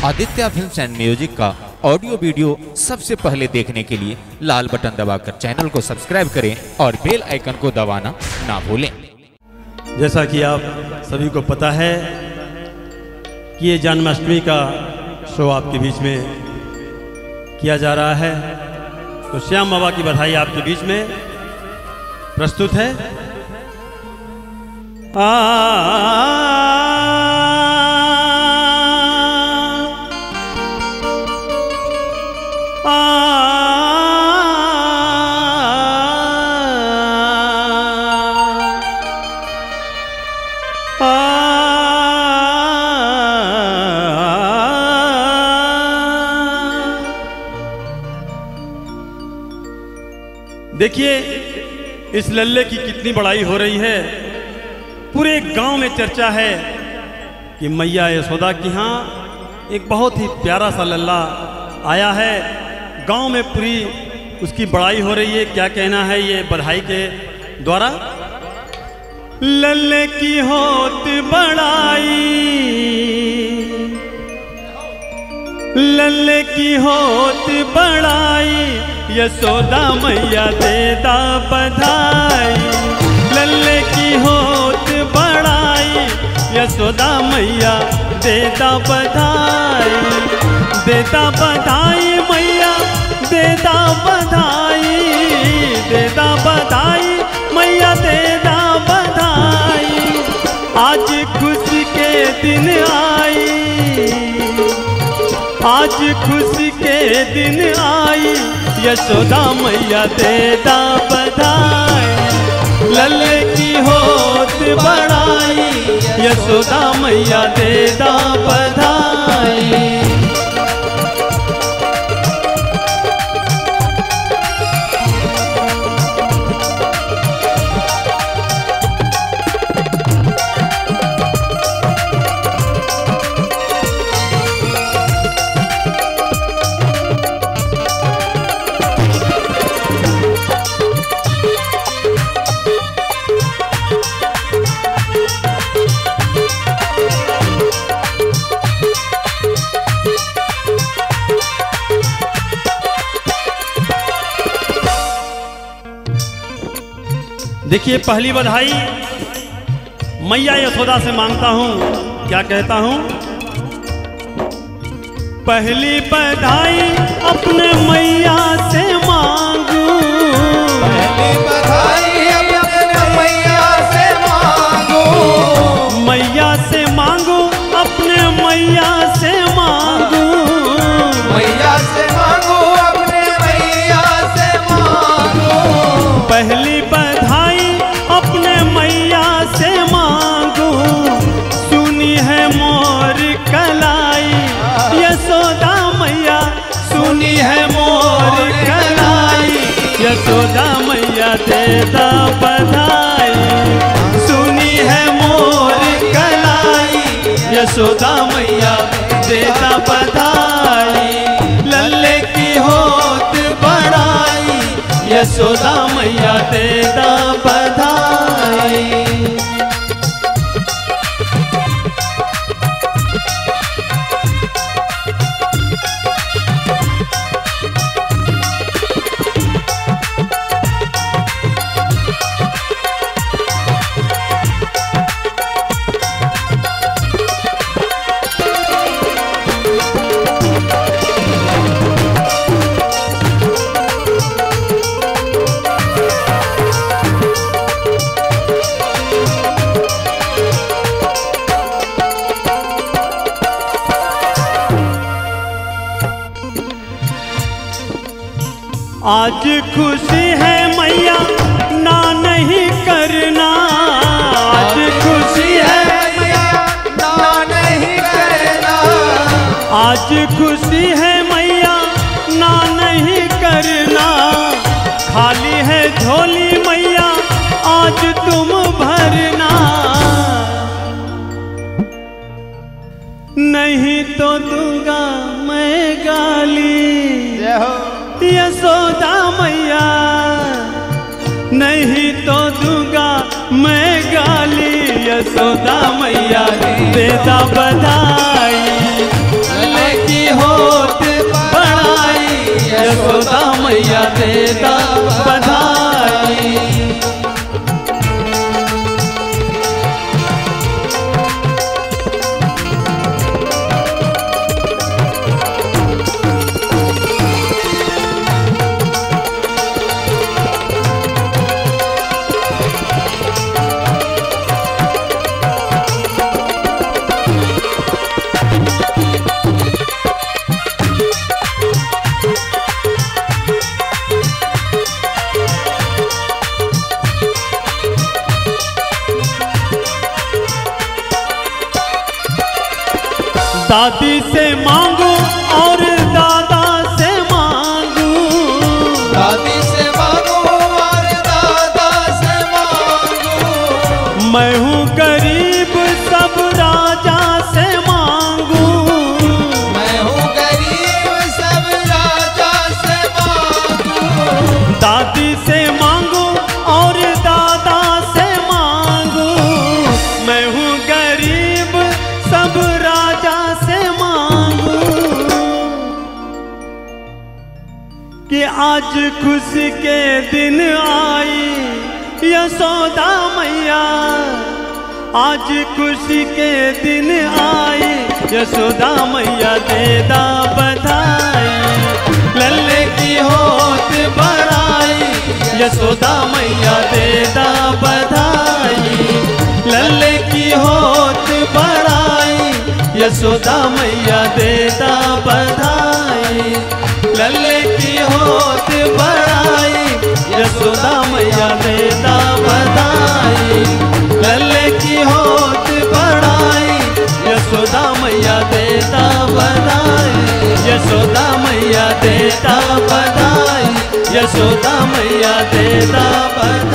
Aditya films and music का audio video सबसे पहले देखने के लिए लाल बटन दबाकर चैनल को सब्सक्राइब करें और बेल आइकन को दबाना ना भूलें। जैसा कि आप सभी को पता है कि ये जन्माष्टमी का शो आपके बीच में किया जा रहा है, तो श्याम बाबा की बधाई आपके बीच में प्रस्तुत है। देखिए इस लल्ले की कितनी बड़ाई हो रही है। पूरे गांव में चर्चा है कि मैया यशोदा के यहाँ एक बहुत ही प्यारा सा लल्ला आया है। गांव में पूरी उसकी बड़ाई हो रही है। क्या कहना है ये बधाई के द्वारा। लल्ले की होत बड़ाई, लल्ले की होत बड़ाई, यशोदा मैया देदा बधाई। लल्ले की होत बड़ाई, यशोदा मैया देदा बधाई। देदा बधाई मैया देदा बधाई, देदा बधाई मैया देदा बधाई। आज खुशी के दिन आई, आज खुशी के दिन आई, यशोदा मैया देदा बधाई। लल्ले की होत बड़ाई, यशोदा मैया देदा बधाई। देखिए पहली बधाई मैया यशोदा से मांगता हूं। क्या कहता हूं? पहली बधाई अपने मैया से मांगू, पहली बधाई अपने मैया से मांगू, मैया से मांगू, अपने मैया से मांगू, मैया से मांगू, अपने मैया से मांगू। पहली बधाई अपने मैया से मांगू, सुनी है मोर कलाई, यशोदा मैया सुनी है मोर कलाई, यशोदा मैया देदा बधाई। सुनी है मोर कलाई, यशोदा मैया देदा बधाई। लल्ले की होत बड़ाई, यशोदा मैया देदा बधाई। आज खुशी है मैया ना नहीं करना, आज खुशी है मैया ना नहीं करना, आज खुशी है मैया ना नहीं करना। खाली है झोली मैया आज तुम भरना, नहीं तो दूंगा मैं गाली यशोदा मैया, नहीं तो दूंगा मैं गाली यशोदा मैया देदा बधाई। यशोदा मैया देता बधाई। दादी से मांगू और दादा से मांगू, दादी से मांगू और दादा से मांगू, मैं हूँ गरीब सब राजा से मांगू, मैं हूँ गरीब सब राजा से मांगू। दादी से मांगू और दादा से मांगू, मैं हूँ गरीब सब राजा से मांगू। कि आज खुशी के दिन आई यशोदा मैया, आज खुशी के दिन आई यशोदा मैया देदा बधाई। लल्ले की होत बड़ाई यशोदा मैया देदा बधाई, लल्ले की होत बड़ाई यशोदा मैया देदा बधाई, लल्ले की होत बड़ाई यशोदा मैया देदा बधाई, लल्ले की होत बड़ाई यशोदा मैया देदा बधाई, यशोदा मैया देदा बधाई, यशोदा मैया देदा बधाई।